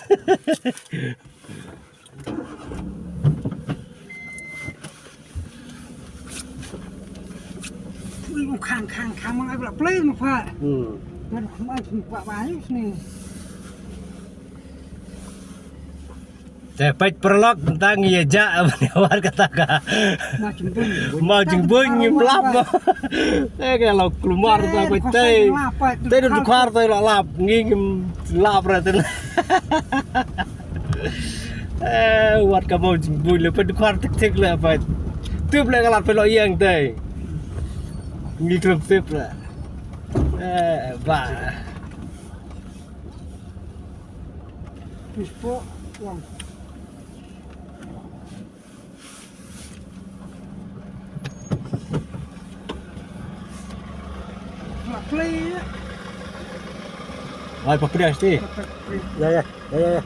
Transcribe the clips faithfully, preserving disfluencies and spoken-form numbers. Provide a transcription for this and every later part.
Ui, u khang, khang, khang, mang ai bla play ma pha. Hmm. Ngan khum ai khum ba ba ni sini. Te peit paralok tang ïa ja ban ïa war kata ka. Ma jingbuin. Ma jingbuin ngim lap. Te ka la kulmar ta peit te. Te dukar te la lap ngi ngim lap ra te. Eh, wat ka mo jingbuin le peit dukar tik tik le peit. Tip le ka la peit lo ïeng te. Ngi khlem tip le. Eh, ba. Pis po, wang. Mak play ya. Ai, paprias ti. Ya, ya, ya, ya, ya.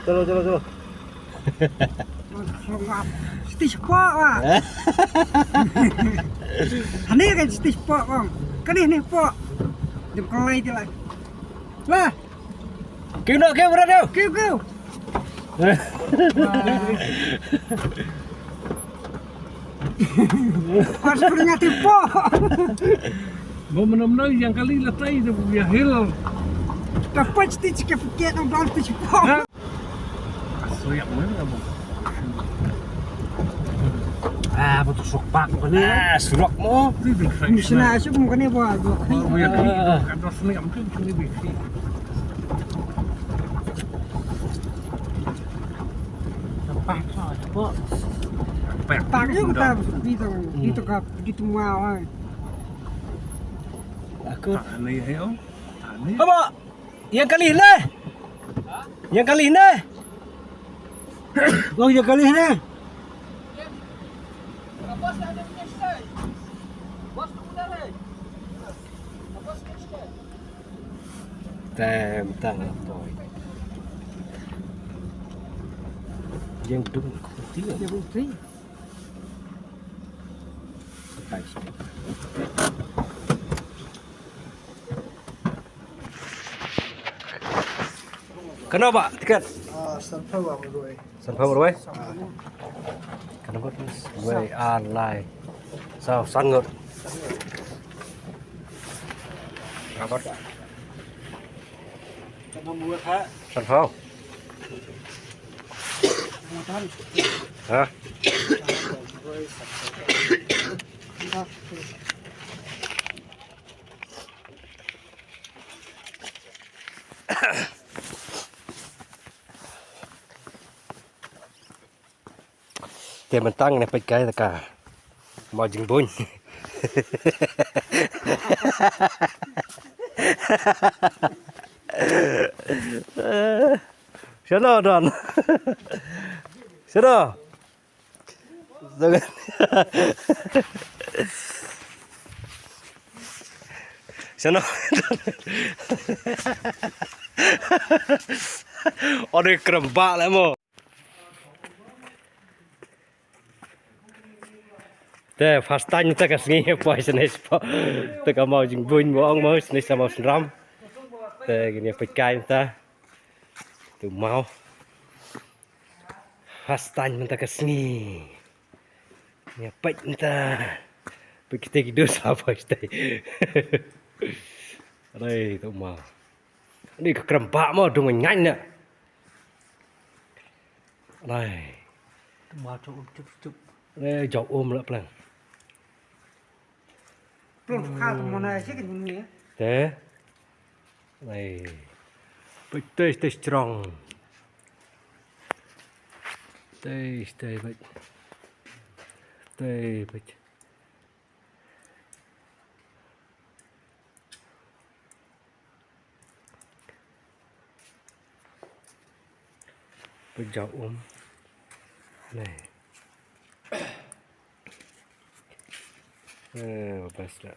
Chalo, chalo, chalo. Stis po, wa. Hani kan stis po, kong. Kan ini po. Dim kelai ti lai. Lah. Kiu no, kiu, bro, kiu. Kiu, kiu. Pas pernah tipo. Mo menam na yang kali letai de ya hil. Dapat ti cike paket no dal ti tipo. Soyak mana kamu? Ah, betul sok pak ni. Ah, surok mo. Misna asyik mo kani ba. Mo ya kan dos ni am tu ni bisi. Pak, pak, pak. Pak, yuk kita gitu, gitu kap, gitu mau. Aku. Ani ayo. Ani. Apa? Yang kali ni. Yang kali ni. Oh, yang kali ni. Tem tang apa? Yang dum. Yang dum. Kano ba tiket? Ah, sanphew ba marwei. Sanphew marwei? Kano ba tiket? Wei, ar, lai. Saw, san ngut. Rabat. Sanphew. Ha? Te mynta ngan peit kai ta ka mo jingbuin. Shano don? Shano? Shano? Ode krem ba le mo. Te first time ta ka sngi poi sne spo. Ta ka mo jingbuin mo ong mo sne sa mo synram. Te kine peit kai ta. Tu mo. First time mynta ka sngi. Ïa peit mynta. Peit kita ki dus apa kita. Alai tu mo. Ni ka krem ba mo dung ngan na. Alai. Tu mo tu um chup chup. Alai jauh um la plang. Plung sukha tu mo na sik ni. Te. Ai. Peit, tei, tei, strong. Tei, tei, peit. Tei, peit. Peit jauh um. Nai. Eh, bas dah.